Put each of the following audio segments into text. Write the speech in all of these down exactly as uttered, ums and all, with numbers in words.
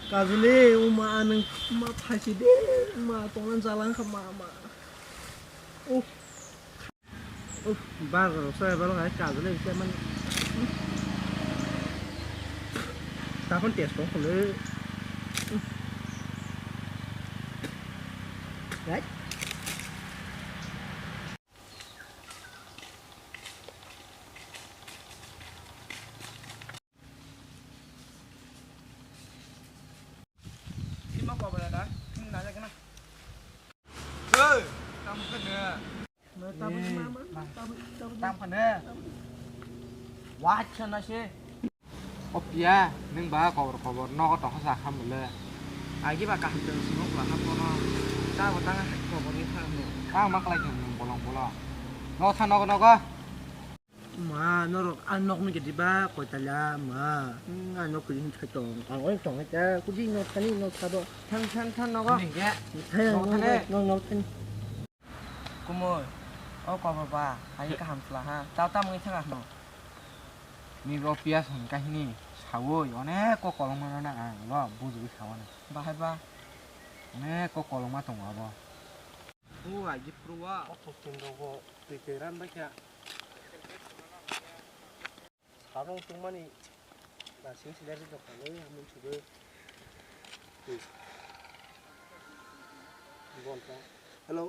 Kajuli, uma, nwng ma phaisi de, ma tongna jalang kha, ma, ma. Uff. Uff, bar rok sa, bar rok hai kajuli, khe man. Takon test kong khulu. Right? Ima kobra da, ini nanya kena. Hei, kamu kena. Tam kene. Wah, sana sih. Opia, neng ba kobor kobor, nogo toko sa kham bole. Agi ba kaham teng simo kula kham kono. Ta bo tang hai kobor ni kham ni. Tang ma klai kham neng bolong bolong. Nogo tha nogo nogo. Ma, norok ang nok ni gedi ba koi tala ma. Hmm, ang nok kudi hin thai tong. Ang oi tong ta, kudi nok thani nok thado. Thang thang thang nogo. Ni ge. Thai nok thani. Nok nok thani. Kumui, o kobor ba, hai kaham sla ha. Tao tam ngi thang no. Ni bo pias hwn kahini sawi onek kok kolokma no na ang lo bujui sawi na. Bahai ba. Onek kok kolokma tongo abo. O aji phuru wa. O thok tin rogo twi twi ran bai kha. Sabong tungmani na sing sing dari dok kha lei amun sugui. Bon ta. Hello.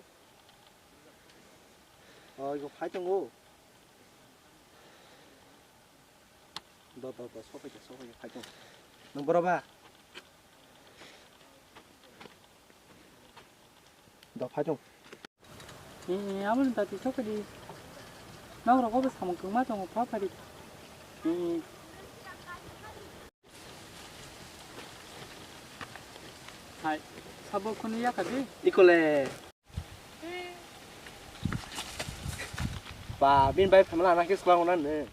Oh, igo phai tongo. Do, do, do, sopai khe, sopai khe, phai tong. Nwng boro ba? Do, phai tong. Eh, aboni dati sopai di. Nok rogo bo samung kwbangma tongo, pha phari. Eh. Hai, sabo khunu yakha di. Ikole. Ba, bini bai phamla na khe swlang na ne.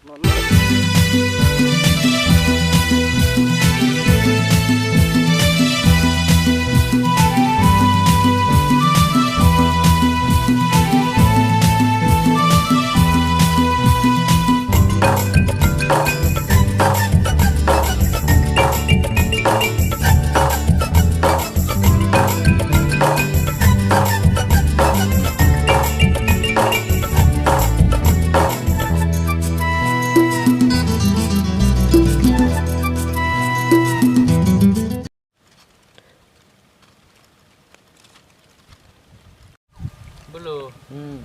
Bulu. Hmm.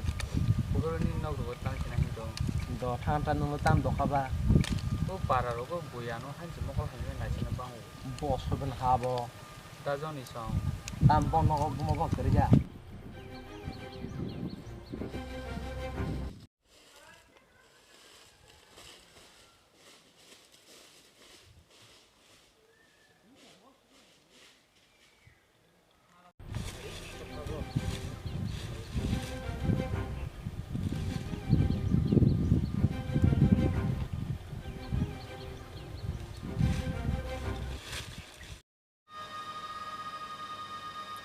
Bulu ni nok rogo tang sina hin tong. Do thang thang no tam do khaba. O para rogo buya no hansi mokol hansi na sina bang. Bo soben habo. Da joni song. Tam bo nogo bumo bo kerja.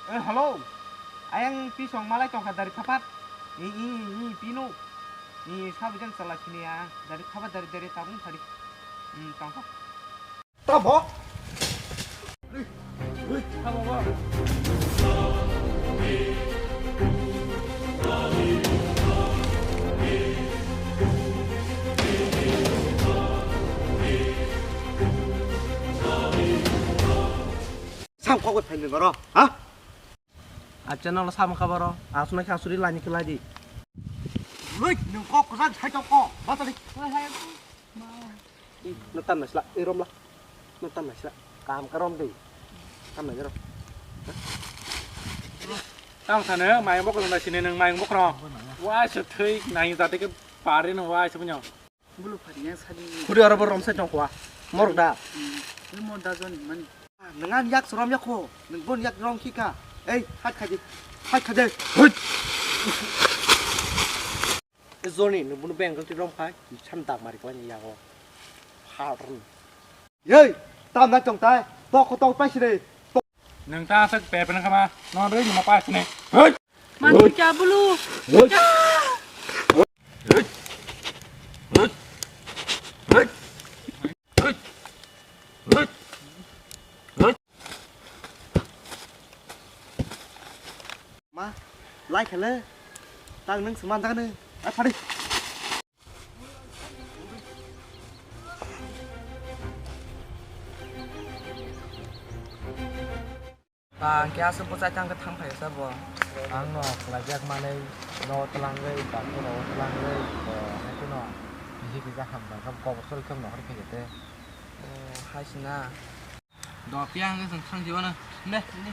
Eh, hello. Ayang pisong malai tongkha dari khapat. Ni, ni, ni, pinu. Ni, sabujan salah sini ya. Dari khapat, dari, dari tabung tadi. Hmm, tongkha. Tabo. Sam kok bai phaini boro, ha? Acha nolo sam kha boro, asuna kha suri lani khlai di. Loi, nung kok kwchang sai tok ko, ba tadi. No tam nasla, e rom la. No tam nasla. Kam ka rom de. Tam na rom. Tang sana, mai bok na sini nung mai bok no. Wah, se thik nai jate ke pare no wah se punyo. Bulu phari yang sadi. Khuri aro bo romsai tong khwa. Morok da. Hmm. Ni mo da jon mani. Nang an yak srom yak kho. Nang bon yak rom khika. Ei, hat khaji. Hat khaji. Hut. E joni nang bunu beng ti rom khai. Chan dak mari kwani yago. Pharn. Yei, tam na tong tai. Tok kho tok pai sini. Nang ta sak pe pe na khama. No dei ma pa sini. Hut. Mantu kya bulu? Tai khele. Tang nung se manjak nung. Ai phadi. Ba, hwnkhe aswk bwchai tang khe thang phai sa bo. Ang no khlaibiak manwi no twlangwi, ba kheno twlangwi, bo haikhe no bisi kisa hamjak kha, kobor sori khe nohor khe te. O, hai se na. Do, phiya hwnkhe chwng thang jibo no. Ne, ne.